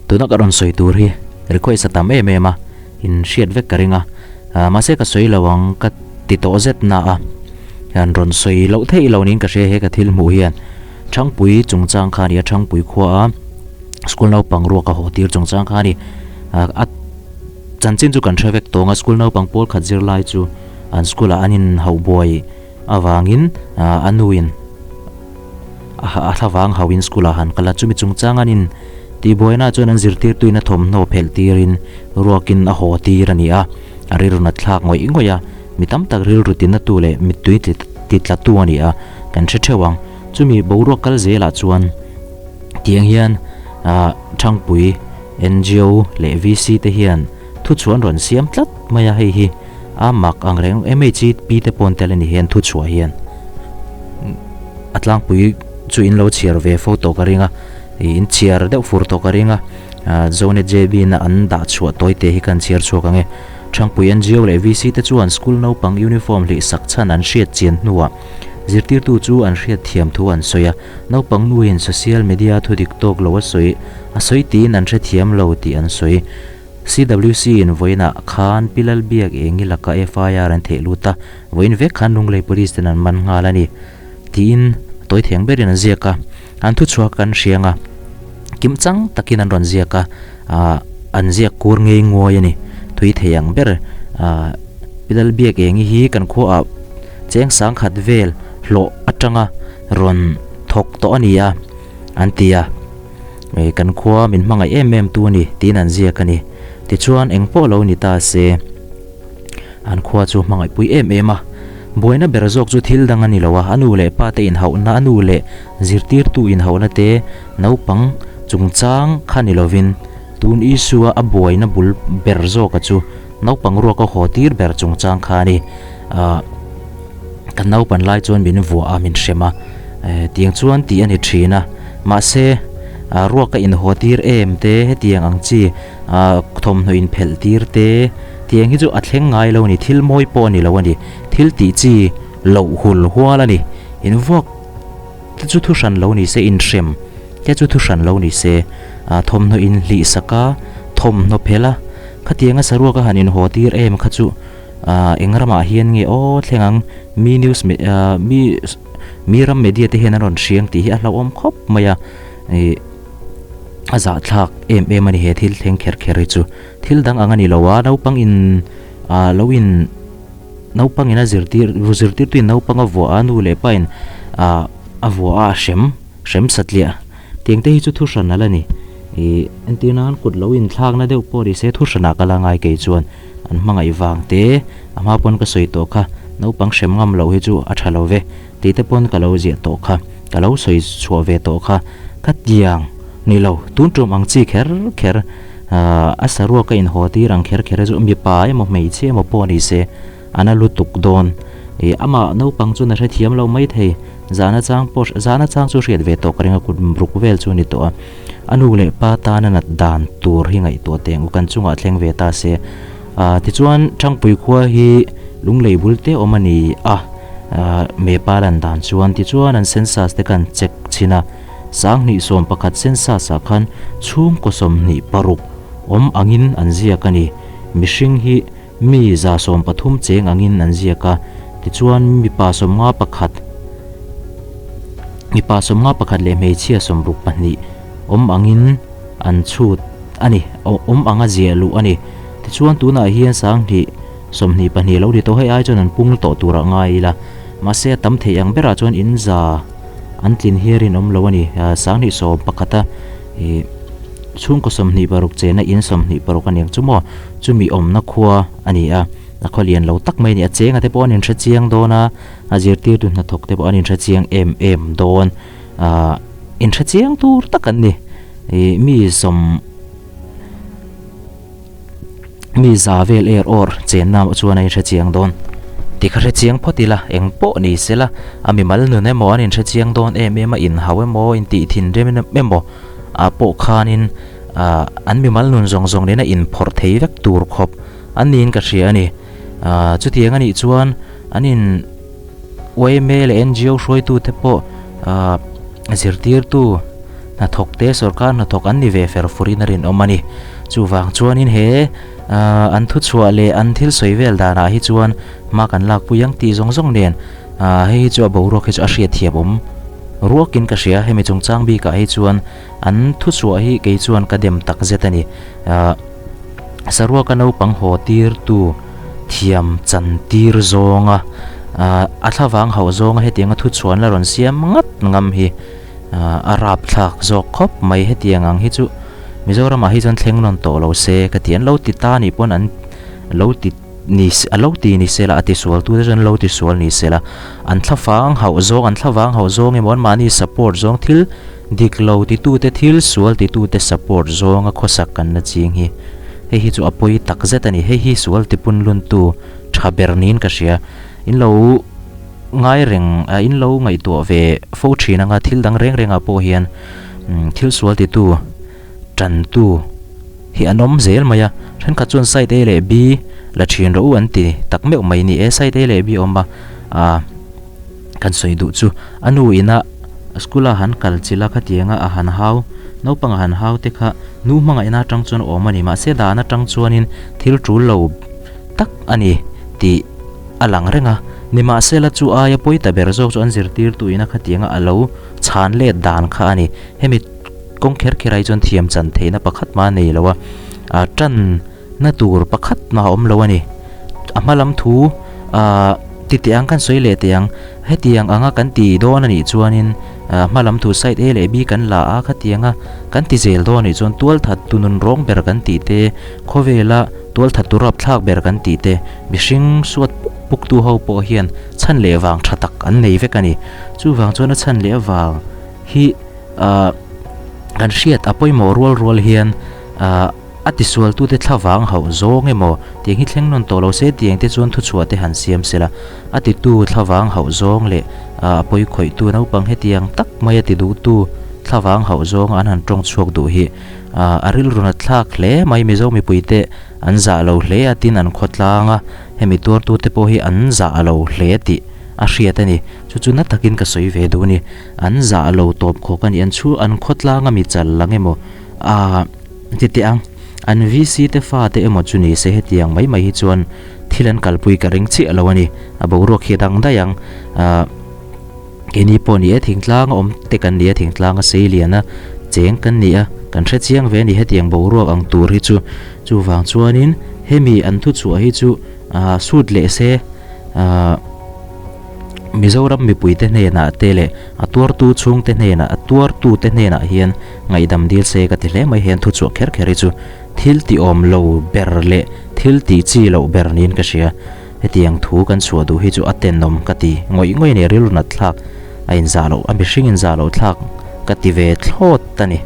Tuna ka rawn sawi tur hi request a tam em em a, in hriat vek ka ring a, mahse ka sawi lo ang ka ti tawh zet na a, hian rawn sawi loh theih lo niin ka hria he ka thil hmuh hian Thangpui chungchang kha a ni a, Thangpui khua a school naupang ruak a haw tir chungchang kha a ni, a chanchin chu kan hre vek tawng a, school naupang pawl khat zirlai chu an school ah an inhauh buai avangin a nuin a thlavang hauhin school ah han kal a, chumi chungchang an in tihbuaina chuan an zirtirtuin a thawmhnaw phelh tirin ruakin a haw tir a ni a, a rilru nat thlak ngawih ngawih a, mi tam tak rilru tina tu leh mittui ti tla tu a ni a, kan hre theuh ang. Chumi boruak kal zelah chuan tiang hian ah Thangpui NGO leh VC te hian thuchhuah an rawn siam tlat mai a, hei hi a mak ang reng MHP te pawn tel a ni hian thuchhuah hian a tlangpui chu in lo chhiar ve fo tawh ka ring a ih in chhiar deuh fur tawh ka ring a ah Zonet JB na an dah chhuah tawi te hi kan chhiar chhuak ang e Thangpui NGO leh VC te chuan school naupang uniform hlih sak chhan an hriat chian hnuah zirtirtu chu an hriat thiam thu an sawi a naupang nuin social media thudik tawk lo a sawi a sawi tiin an hrethiam lo tih an sawi. CWC in vawiinah khan Pi Lalbiak eng i laka FIR an theih lut a, vawiin vek khan Lunglei Police ten an man nghal a ni tiin tawi thiang berin an ziak a, an thuchhuak an hriang a, kim chang takin an rawn ziak a, ah an ziak kur ngei nguai a ni. Thui thei ang ber ah Pi Lalbiak eng i hi kan khuaah cheng sangkhat vel hlawh atanga rawn thawk tawh a ni a, an ti a. Ih kan khua min hmangaih em em tu a ni tiin an ziak a ni. Tichuan eng pawh lo ni ta se an khua chu hmangaihpui em em a. Buaina ber zawk chu thil dang a ni lo a, a nu leh pa te inhauhna, a nu leh zirtirtu inhauhna te naupang chungchang kha ni lovin tun Isua a buaina bul ber zawka chu naupang ruak a haw tir ber chungchang kha a ni. Ah kan naupan lai chuan min vuah a, min hrem a, tiang chuan tih a ni thin a, mahse ah ruak a inhaw tir em te hetiang ang chi ah thawmhnaw inphelh tir te tiang hi chu a thleng ngai lo a ni, thil mawi pawh a ni lo a ni, thil tih chi loh hul hual a ni, invuak te chu thu hran lo ni se, inhrem te chu thu hran lo ni se, ah thawmhnaw inhlih sak a, thawmhnaw phelh a, khatianga saruak a han inhaw tir em kha chu. Ahh eng ramah hian nge aw thleng ang mi news me ahh mi mi ram media te hian an rawn hriang tih hi a hlauhawm khawp mai a ih a zahthlak em em a ni he thil thleng kher kher hi chu thil dang ang a ni lo a naupang in ah lo in naupang in a zirtir zirtirtu in naupang a vuah a nu leh pa in ah a vuah a a hrem hrem satliah tiang te hi chu thu hran a la ni ih entir nan kut lo inthlakna deuh pawh ni se thu hranah ka la ngai kei chuan. An hmangaih vang te, a hma pawn ka sawi tawh kha, naupang hrem ngam loh hi chu a tha lo ve tih te pawn ka lo ziah tawh kha, ka lo sawi chhuah ve tawh kha, ka tiang ni lo, tun tum ang chi kher kher a saruak ka inhaw tir ang kher kher chu mipa emaw hmeichhia emaw pawh ni se a na lutuk dawn. Ih amah naupang chuan a hrethiam lo mai thei, zahna chang pawh zahna chang chu hriat ve tawh ka ring a, kut ruk vel chu a ni tawh a. A nu leh pa tana nat dan tur hi ngaihtuah teh ang u, kan chungah thleng ve ta se. Ah tichuan Thangpui khua hi lunglei bul te awm a ni a, ah mepa lan dan chuan tichuan an census te khan check chhin a, sanghnih 11 census ah khan chhungkaw 26 awm angin an ziak a ni. Mihring hi mi 130 cheng angin an ziak a, tichuan mipa 51, Mipa 51 leh hmeichhia 62 awm angin an chhut a ni, awm anga ziah luh a ni. Tichuan tunah hian sanghnih 22 lo ni tawh hei ai chuan an pung tawh turah ngai ila. Mahse a tam theih ang berah chuan in za an tlin hi a rinawm lo a ni. Sanghnih 11 a ih chhungkaw 26 chena in 26 a ni ang chu maw? Chumi awmna khua a ni a, a khaw lian lo tak mai a ni. A chenga te pawh an inhre chiang dawn a. A zirtirtu hnathawk te pawh an inhre chiang em em dawn ah inhre chiang tur tak an ni ih mi sawm mi za vel er awr chenna chuan a inhre chiang dawn ti kha hre chiang phawt ila eng pawh ni sela a mimal nun emaw an inhre chiang dawn em em a inhau emaw intih thinrim emaw ah pawh khanin ah an mimal nun zawng zawng nena inphawrh thei vek tur khawp an niin ka hria a ni. Ahh chutiang a nih chuan an in yma leh ngo hruaitute pawh ahh zirtirtu Hnathawk te sorkar hnathawk an ni ve fer furin a rinawm a ni. Chuvang chuanin he an thuchhuah leh an thil sawi vel danah hi chuan hma kan lakpui ang tih zawng zawng nen hei hi chu a boruak hi chu a hriatthiam awm ruakin ka hria. Hemi chungchang bikah hi chuan an thuchhuah hi kei chuan ka dem tak zet a ni. Saruaka naupang haw tirtu thiam chan tir zawnga a thlavang hauh zawnga hetianga thuchhuah an la rawn siam ngat ngam hi a rapthlak zawk khawp mai. Hetiang ang hi chu Mizoramah hi chuan thleng nawn tawh lo se ka ti. An lo ti ta nih pawn an lo ti ni a lo ti ni se la a tisual tute chuan an lo tisual ni se la an thlafang hauh zawng an thlavang hauh zawng emaw anmahni support zawng thil dik lo titute thil sual titute support zawnga khawsak kan la ching hi hei hi chu a pawi tak zet a ni. Hei hi sual tipun luntu tha ber niin ka hria. In lo ngai reng a in lo ngaihtuah ve fo thin anga thil dang reng rengah pawh hian thil sual titu tantu hi an awm zel mai a. Thenkhat chuan side A leh B la thin rawh u an ti tak meuh mai ni e. Side A leh B awm a ah kan sawi duh chu a nu ina school a han kal chilh a khatianga a han hau naupang a han hau te kha nu hmangaihna atang chuan a awm a ni. Mahse dan atang chuanin thil tul lo tak a ni tih a lang reng a. Nimahsela chu aia pawi ta ber zawk chu an zirtirtu ina khatianga a lo chhan let dan kha a ni. Hemi kawng kher kher ah hi chuan thiam chan theihna pakhat mah a nei lo a, ah tan na tur pakhat mah a awm lo a ni. A hma lam thu ah ti teh ang kan sawi leh teh ang, hetiang anga kan ti dawn a nih chuanin ah hma lam thu side A leh B kan la a, khatianga kan ti zel dawn a nih chuan tualthat tu nun rawng ber kan tih te, khawvela tualthat tu rapthlak ber kan tih te, mihring suat puk puk tu ho pawh hian chhan leh vang tha tak an nei vek a ni. Chuvang chuan a chhan leh avang hi ah kan hriat a pawimawh rual rual hian ah a tisualtute thlavang hauh zawng emaw tiang hi thleng nawn tawh lo se tiang te chuan thuchhuah te han siam sela a titu thlavang hauh zawng leh ah a pawikhawihtu naupang hetiang tak mai a ti duhtu thlavang hauh zawng an han tawng chhuak duh hi ah a rilru nat thlak hle mai Mizo mipuite an zah lo hle a tin an khawtlang a hemi tuartute pawh hi an zah lo hle tih a hriat a ni chu chu na takin ka sawi ve duh a ni. An zah lo tawp khawk a ni. An chhu an khawtlang a mi chal lang emaw aah ti teh ang. An VC te fa te emaw chu ni se hetiang mai mai hi chuan thil an kalpui ka ring chiah lo a ni. A boruak hi a dang daih ang. Aah keini pawh ni e thingtlang a awm te kan ni a, thingtlang a sei lian a cheng kan ni a, kan hre chiang ve a ni hetiang boruak ang tur hi chu. Chuvang chuanin hemi an thuchhuah hi chu aah sut leh se aah. Mizoram mipuite hnenah te leh a tuartu chhungte hnenah, a tuartute hnenah hian ngaihdam dil se ka ti hle mai. Heng thuchhuah kher kher hi chu thil ti awm lo ber leh thil tih chi loh ber niin ka hria. Hetiang thu kan chhuah duh hi chu a tenawm ka ti ngawih ngawih a ni, rilru nat thlak a inzah loh, a mihring inzah loh thlak ka ti ve thlawt a ni.